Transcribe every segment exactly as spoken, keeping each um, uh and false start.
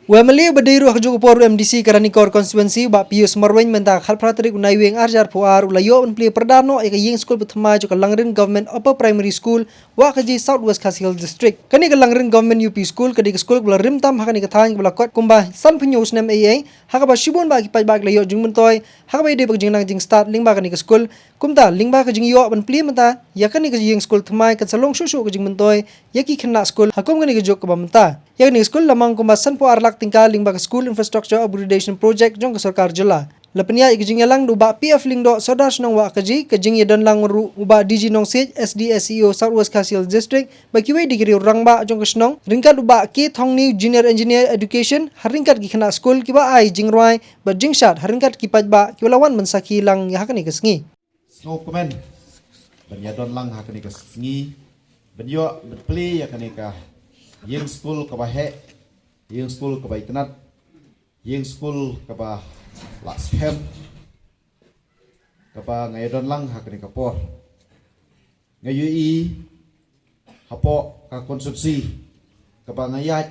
U MLA uba dei ruh ha kajuh ka por u MDC ka Ranikor Constituency, Bah Pius Marwein, mynta ka khatphra tarik u Naiwieng arhajar arphew ar u la ïoh ban plie pyrda noh ïa ka ïing skul ba thymmai jong ka Langrin Government Upper Primary School, Wahkaji, South West Khasi Hills District. Kane ka Langrin Government UP School ka dei ka skul kaba la rim tam ha kane ka thaiñ kaba la kot kumba sanphew hynñiew snem eiei, ha kaba shibun bah ki paidbah ki la ïoh jingmyntoi, ha kaba ïadei bad ka jingnang jingstad lyngba kane ka skul. Kumta, lyngba ka jingïoh ban plie mynta ïa kane ka ïing skul thymmai, kan sa long shuh shuh ka jingmyntoi ïa ki khynnah skul ha kum kane ka juk kaba mynta. Ïa kane ka skul la mang kumba sanphew ar lak tyngka lyngba ka School Infrastructure Upgradation Project jong ka sorkar jylla. La pynïaid ïa ka jingïalang da u Bah P F Lyngdoh, Sordar Shnong Wahkaji, ka jingïadonlang ruh u Bah D G Nongsiej, S D S E O South West Khasi Hills District, bad kiwei de ki riew rangbah jong ka shnong, ryngkat u Bah K Thongniew, Junior Engineer Education, ha ryngkat ki khynnah skul kiba ai jingrwai bad jingshad ha ryngkat ki paidbah kiba la wan ban sakhi lang ïa ha kane ka sngi. Sngewkmen ban ïadonlang ha kane ka sngi, ban ïoh ban plie ïa kane ka ïing skul kaba heh, ïing skul kaba itynnad, ïing skul kaba la skhem, kaba nga ïadonlang ha kane ka por. Nga ïohi hapoh ka constituency kaba nga ïaid,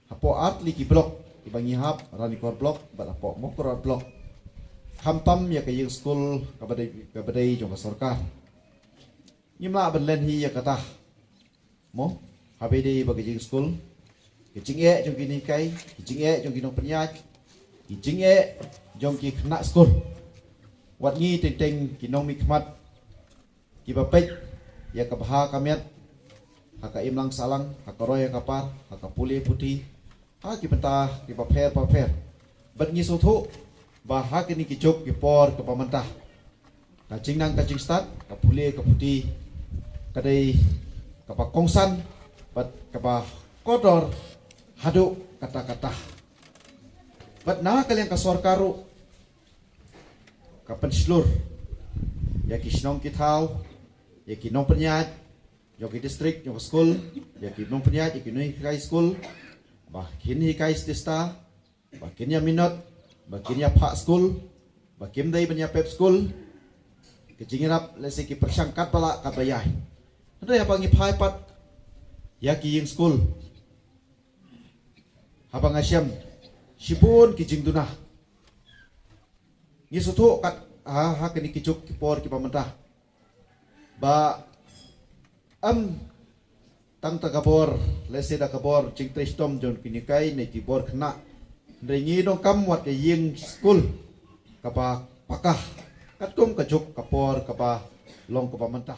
hapoh artylli ki block kiba ngi hap, Ranikor Block bad hapoh Mawkyrwat Block, khamtam ïa ka ïing skul kaba dei, kaba dei jong ka sorkar. Ngim lah ban len hi ïa kata. Mo, haba ïadei bad ka ïing skul, ka jingeh jong ki nonghikai, ka jingeh jong ki nongpynïaid, ka jingeh jong ki khynnah skul. Wat ngi teng teng ki nongmihkhmat kiba peit ïa ka bha ka miat ha ka imlang sahlang, ha ka roi ha ka par, ha ka pule puthi, ha ki bynta kiba pher ba pher. Bad ngi sngewthuh ba ha kine ki juk ki por kiba mynta, ka jingnang ka jingstad, ka pule ka puthi, ka dei kaba kongsan bad kaba kordor haduh katta katta. Bad na ka liang ka sorkar ruh ka pynshlur ïa ki shnong ki thaw, ïa ki nongpynïaid jong ki district, jong ki skul, ïa ki nongpynïaid, ïa ki nonghikai skul, ba kin hikai sdang, ba kin ïa minot, ba kin ïa phah skul, ba kim dei ban ïa pep skul. Ka jingïarap lehse ki pyrshang katba lah katba ïai. Hynrei haba ngi phai pat ïa ki ïing skul, haba nga shem shibun ki jingduna, ngi sngewthuh kat ha, ha kine ki juk ki por kiba mynta, ba ym tang da ka bor, lehse da ka bor jingtrei shitom jong ki nonghikai ne ki bor khynnah, hynrei ngi donkam wat ka ïing skul kaba paka katkum ka juk ka por kaba long kaba mynta.